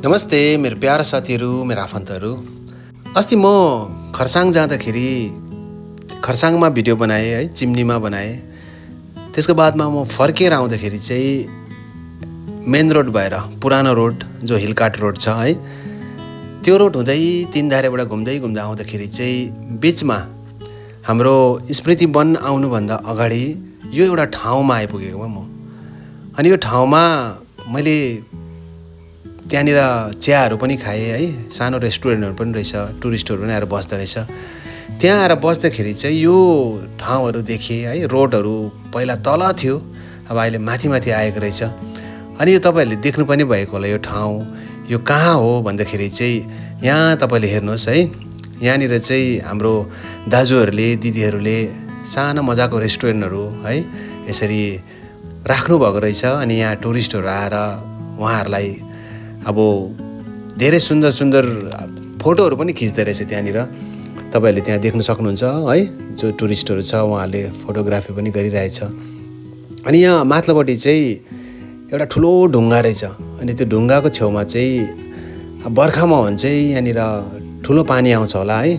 नमस्ते मेरो प्यारा साथीहरू, मेरा आफन्तहरू। अस्ति म खरसाङ जाँदाखेरि खरसाङमा भिडियो बनाएँ है, चिम्नीमा बनाएँ। त्यसको बादमा म फर्केर आउँदाखेरि चाहिँ मेन रोड भएर पुरानो रोड जो हिलकाट रोड छ है, त्यो रोड हुँदै तिनधारेबाट घुम्दै आउँदाखेरि चाहिँ बिचमा हाम्रो स्मृति वन आउनुभन्दा अगाडि यो एउटा ठाउँमा आइपुगेको म। अनि यो ठाउँमा मैले त्यहाँनिर चियाहरू पनि खाएँ है, सानो रेस्टुरेन्टहरू पनि रहेछ, टुरिस्टहरू पनि आएर बस्दो रहेछ। त्यहाँ आएर बस्दाखेरि चाहिँ यो ठाउँहरू देखेँ है, रोडहरू पहिला तल थियो, अब अहिले माथि आएको रहेछ। अनि यो तपाईँहरूले देख्नु पनि भएको होला यो ठाउँ, यो कहाँ हो भन्दाखेरि चाहिँ यहाँ तपाईँले हेर्नुहोस् है, यहाँनिर चाहिँ हाम्रो दाजुहरूले दिदीहरूले सानो मजाको रेस्टुरेन्टहरू है यसरी राख्नुभएको रहेछ। अनि यहाँ टुरिस्टहरू आएर उहाँहरूलाई अब धेरै सुन्दर फोटोहरू पनि खिच्दै रहेछ त्यहाँनिर, तपाईँहरूले त्यहाँ देख्न सक्नुहुन्छ है। जो टुरिस्टहरू छ उहाँहरूले फोटोग्राफी पनि गरिरहेछ। अनि यहाँ माथिल्लोपट्टि चाहिँ एउटा ठुलो ढुङ्गा रहेछ। अनि त्यो ढुङ्गाको छेउमा चाहिँ बर्खामा हो भने चाहिँ यहाँनिर ठुलो पानी आउँछ होला है,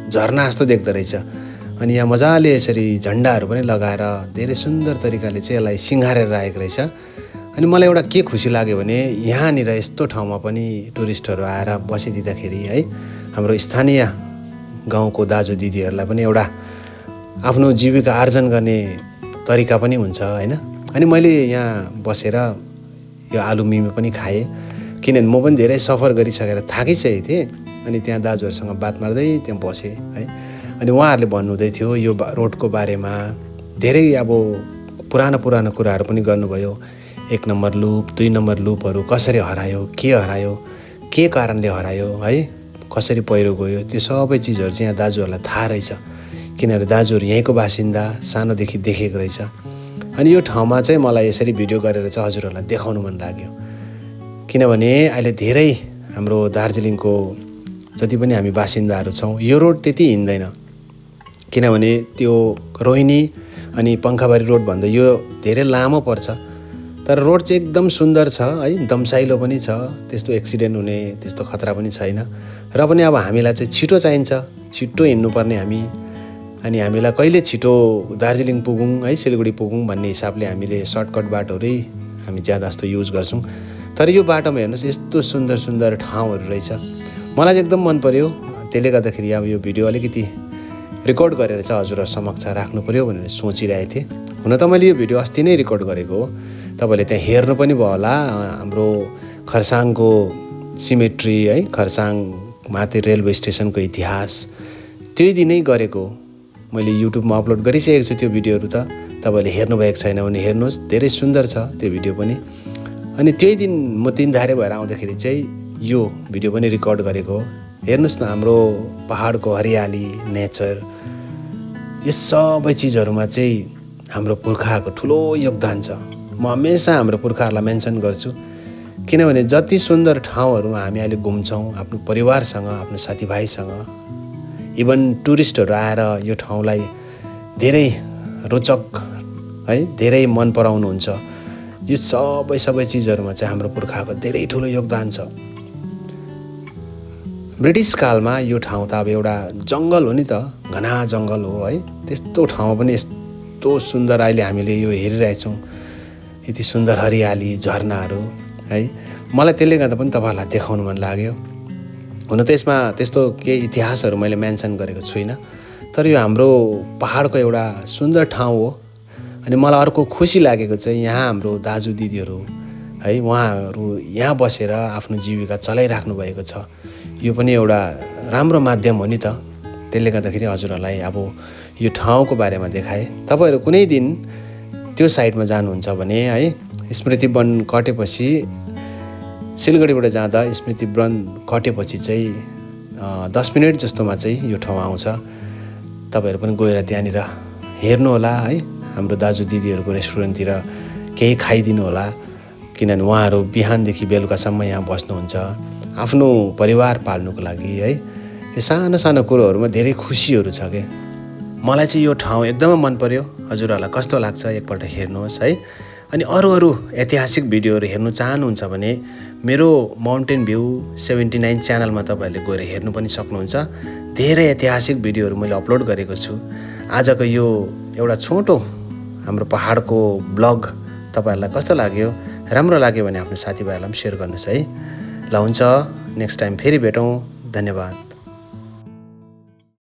झरना जस्तो देख्दो रहेछ। अनि यहाँ मजाले यसरी झन्डाहरू पनि लगाएर धेरै सुन्दर तरिकाले चाहिँ यसलाई सिँगारेर राखेको रहेछ। अनि मलाई एउटा के खुसी लाग्यो भने यहाँनिर यस्तो ठाउँमा पनि टुरिस्टहरू आएर बसिदिँदाखेरि है, हाम्रो स्थानीय गाउँको दाजु दिदीहरूलाई पनि एउटा आफ्नो जीविका आर्जन गर्ने तरिका पनि हुन्छ होइन। अनि मैले यहाँ बसेर यो आलु मिमी पनि खाएँ, किनभने म पनि धेरै सफर गरिसकेर थाकिसकेको थिएँ। अनि त्यहाँ दाजुहरूसँग बात मार्दै त्यहाँ बसेँ है। अनि उहाँहरूले भन्नुहुँदै थियो यो रोडको बारेमा, धेरै अब पुरानो कुराहरू पनि गर्नुभयो। 1 नम्बर लुप, 2 नम्बर लुपहरू कसरी हरायो, के कारणले हरायो है, कसरी पहिरो गयो, त्यो सबै चिजहरू चाहिँ यहाँ दाजुहरूलाई थाहा रहेछ, किनभने दाजुहरू यहीँको बासिन्दा, सानोदेखि देखेको रहेछ। अनि यो ठाउँमा चाहिँ मलाई यसरी भिडियो गरेर चाहिँ हजुरहरूलाई देखाउनु मन लाग्यो, किनभने अहिले धेरै हाम्रो दार्जिलिङको जति पनि हामी बासिन्दाहरू छौँ यो रोड त्यति हिँड्दैन, किनभने त्यो रोहिणी अनि पङ्खाबारी रोड भन्दा यो धेरै लामो पर्छ। तर रोड चाहिँ एकदम सुन्दर छ है, दमसाइलो पनि छ, त्यस्तो एक्सिडेन्ट हुने त्यस्तो खतरा पनि छैन। र पनि अब हामीलाई चाहिँ छिटो चाहिन्छ, छिटो हिँड्नुपर्ने हामी। अनि हामीलाई कहिले छिटो दार्जिलिङ पुगौँ है, सिलगढी पुगौँ भन्ने हिसाबले हामीले सर्टकट बाटोहरू हामी ज्यादा जस्तो युज गर्छौँ। तर यो बाटोमा हेर्नुहोस् यस्तो सुन्दर ठाउँहरू रहेछ, मलाई चाहिँ एकदम मन पर्यो। त्यसले गर्दाखेरि अब यो भिडियो अलिकति रेकर्ड गरेर चाहिँ हजुरहरू समक्ष राख्नु पर्यो भनेर सोचिरहेको थिएँ। हुन त मैले यो भिडियो अस्ति नै रेकर्ड गरेको हो, तपाईँले त्यहाँ हेर्नु पनि भयो होला। हाम्रो खरसाङको सिमेट्री है, खरसाङ माथि रेलवे स्टेसनको इतिहास त्यही दिनै गरेको मैले युट्युबमा अपलोड गरिसकेको छु त्यो भिडियोहरू। त तपाईँले हेर्नुभएको छैन भने हेर्नुहोस्, धेरै सुन्दर छ त्यो भिडियो पनि। अनि त्यही दिन म तिनधारे भएर आउँदाखेरि चाहिँ यो भिडियो पनि रेकर्ड गरेको हो। हेर्नुहोस् न, हाम्रो पहाडको हरियाली, नेचर, यो सबै चिजहरूमा चाहिँ हाम्रो पुर्खाहरूको ठुलो योगदान छ। म हमेसा हाम्रो पुर्खाहरूलाई मेन्सन गर्छु, किनभने जति सुन्दर ठाउँहरूमा हामी अहिले घुम्छौँ आफ्नो परिवारसँग, आफ्नो साथीभाइसँग, इभन टुरिस्टहरू आएर यो ठाउँलाई धेरै रोचक है, धेरै मन पराउनुहुन्छ। यो सबै चिजहरूमा चाहिँ हाम्रो पुर्खाको धेरै ठुलो योगदान छ। ब्रिटिस कालमा यो ठाउँ त अब एउटा जङ्गल हो नि त, घना जङ्गल हो है। त्यस्तो ठाउँमा पनि यस्तो सुन्दर अहिले हामीले यो हेरिरहेछौँ, यति सुन्दर हरियाली, झरनाहरू है। मलाई त्यसले गर्दा पनि तपाईँहरूलाई देखाउनु मन लाग्यो। हुन त यसमा त्यस्तो केही इतिहासहरू मैले मेन्सन गरेको छुइनँ, तर यो हाम्रो पहाडको एउटा सुन्दर ठाउँ हो। अनि मलाई अर्को खुसी लागेको चाहिँ यहाँ हाम्रो दाजु दिदीहरू है, उहाँहरू यहाँ बसेर आफ्नो जीविका चलाइराख्नु भएको छ। यो पनि एउटा राम्रो माध्यम हो नि त। त्यसले गर्दाखेरि हजुरहरूलाई अब यो ठाउँको बारेमा देखाएँ। तपाईँहरू कुनै दिन त्यो साइडमा जानुहुन्छ भने है, स्मृति वन कटेपछि, सिलगढीबाट जाँदा स्मृति वन कटेपछि चाहिँ 10 मिनट जस्तोमा चाहिँ यो ठाउँ आउँछ। तपाईँहरू पनि गएर त्यहाँनिर हेर्नु होला है, हाम्रो दाजु दिदीहरूको रेस्टुरेन्टतिर केही खाइदिनु होला, किनभने उहाँहरू बिहानदेखि बेलुकासम्म यहाँ बस्नुहुन्छ आफ्नो परिवार पाल्नुको लागि है। यो सानो कुरोहरूमा धेरै खुसीहरू छ के। मलाई चाहिँ यो ठाउँ एकदमै मन पर्यो। हजुरहरूलाई कस्तो लाग्छ एकपल्ट हेर्नुहोस् है। अनि अरू ऐतिहासिक भिडियोहरू हेर्नु चाहनुहुन्छ भने मेरो माउन्टेन भ्यू 79 च्यानलमा तपाईहरुले गएर हेर्नु पनि सक्नुहुन्छ। धेरै ऐतिहासिक भिडियोहरू मैले अपलोड गरेको छु। आजको यो एउटा छोटो हाम्रो पहाडको ब्लग तपाईहरुलाई कस्तो लाग्यो? राम्रो लाग्यो भने आफ्नो साथीभाइहरुलाई पनि शेयर गर्नुस् है। ल हुन्छ, नेक्स्ट टाइम फेरि भेटौं। धन्यवाद।